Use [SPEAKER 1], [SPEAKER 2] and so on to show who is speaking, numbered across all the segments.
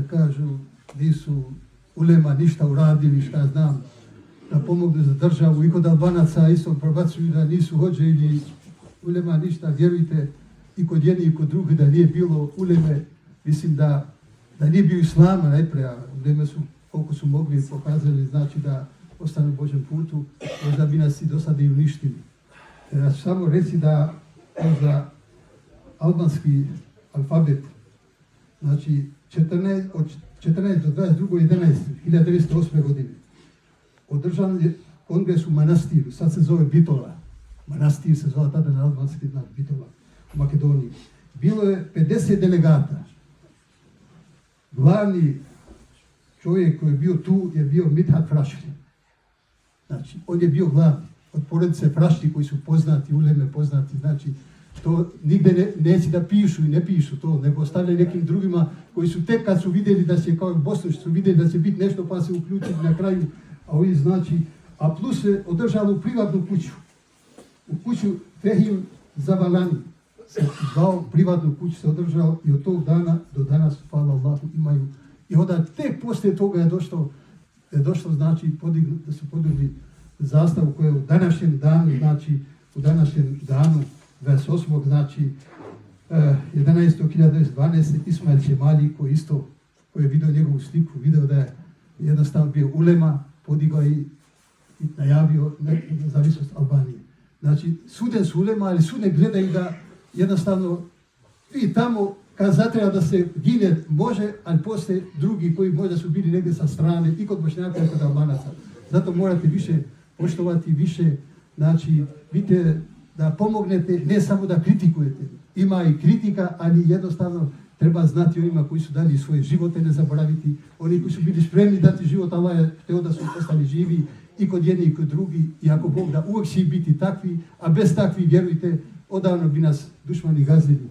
[SPEAKER 1] кажу, nisu ulema ništa uradili, šta znam, da pomognu za državu. I kod Albanaca isto probacuju da nisu hođeli ulema ništa, vjerujte, i kod jedni i kod drugih da nije bilo uleme, mislim da nije bio islama najprije, a uleme su, koliko su mogli pokazali, znači da ostanu u Božem putu, možda bi nas i do sada i uništili. Ja ću samo reći da za albanski alfabet, znači od 14 do 1908. godine održan je kongres u Manastiru, sad se zove Bitola. Manastir se zove tada na albanski znak Bitola u Makedoniji. Bilo je 50 delegata. Glavni čovjek koji je bio tu je bio Mithat Fraški. Znači, on je bio glavni od porodice Fraški koji su poznati, uleme poznati, znači to nigde neće da pišu i ne pišu to, nego ostavljaju nekim drugima koji su tek kad su vidjeli da će, kao Bosnu su vidjeli da će biti nešto pa se uključiti na kraju, a ovi znači, a plus se održalo u privatnu kuću. U kuću Fehim Zavalani se zvao, privatnu kuću se održao i od tog dana do danas, hvala Allahu, imaju. I onda tek poslije toga je došlo znači, da su podigli zastavu koja je u današnjem danu, znači u današnjem danu 28. znači 11.1912. Ismail Čemali koji je vidio njegovu sliku, video da je jednostavno bio ulema, podigao i najavio nezavisnost Albanije. Znači, suden su ulema, ali sude gledaju da jednostavno i tamo kad zatreba da se gine može, ali poslije drugi koji možda su bili negdje sa strane i kod Bošnjaka i kod Albanaca. Zato morate više poštovati, više, znači, vidite da pomognete, ne samo da kritikujete. Ima i kritika, ali jednostavno treba znati onima koji su dali svoje živote, ne zaboraviti. Oni koji su bili spremni dati život, Allah je hteo da su ostali živi i kod jedni i kod drugi. I ako Bog da uvijek će biti takvi, a bez takvi, vjerujte, odavno bi nas dušmani gazili.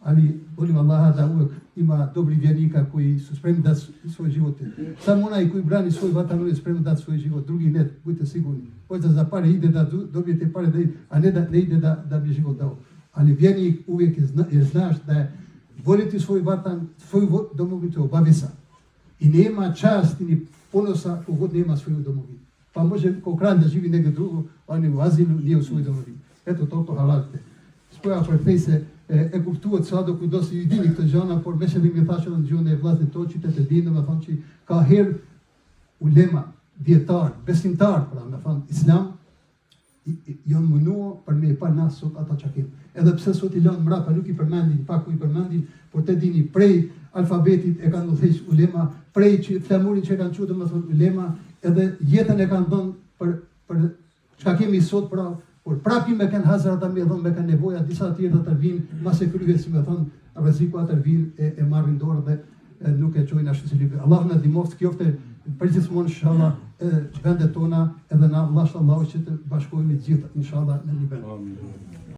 [SPEAKER 1] Ali molim Allaha da uvijek ima dobri vjernika koji su spremni dati svoje živote. Samo onaj koji brani svoj vatan, on je spremni dati svoj život, drugi ne, budite sigurni. Možda za pare ide da dobijete pare, a ne da ne ide da bi život dao. Ali vjernik uvijek je znaš da je voliti svoj vatan, svoju domovinu je obaveza. I nema časti ni ponosa kogod nema svoju domovinu. Pa može kao kralj da živi negdje drugo, on je u azilu, nije u svojoj domovini. Eto, toliko halalite. Spoja prepise, kulturat sadok u dosi jedinih tăjana por meselim je fașan gjone vlasne točite te dinova fanči ka her ulema, dietar, besimtar, pra me fan islam, janë mënuar për me pa nas sot ata çakim. Edhe pse sot i lënë mrapa nuk i përmendin, paku i përmendin, por te dini prej alfabetit e kanë udhëheq ulema, prej flamurin që kanë thënë domethënë ulema, edhe jetën e kanë dhënë për çka kemi sot pra, por prapi me kanë hazrat me dhënë me kanë nevoja disa të tjerë të vinë, mas e kryhet si me thon rreziku atë vinë e marrin dorë dhe nuk e çojnë ashtu si libri. Allahu na ndihmoft qoftë përgjithmonë inshallah vendet tona edhe na Allah që të bashkohemi gjithë inshallah në Liban.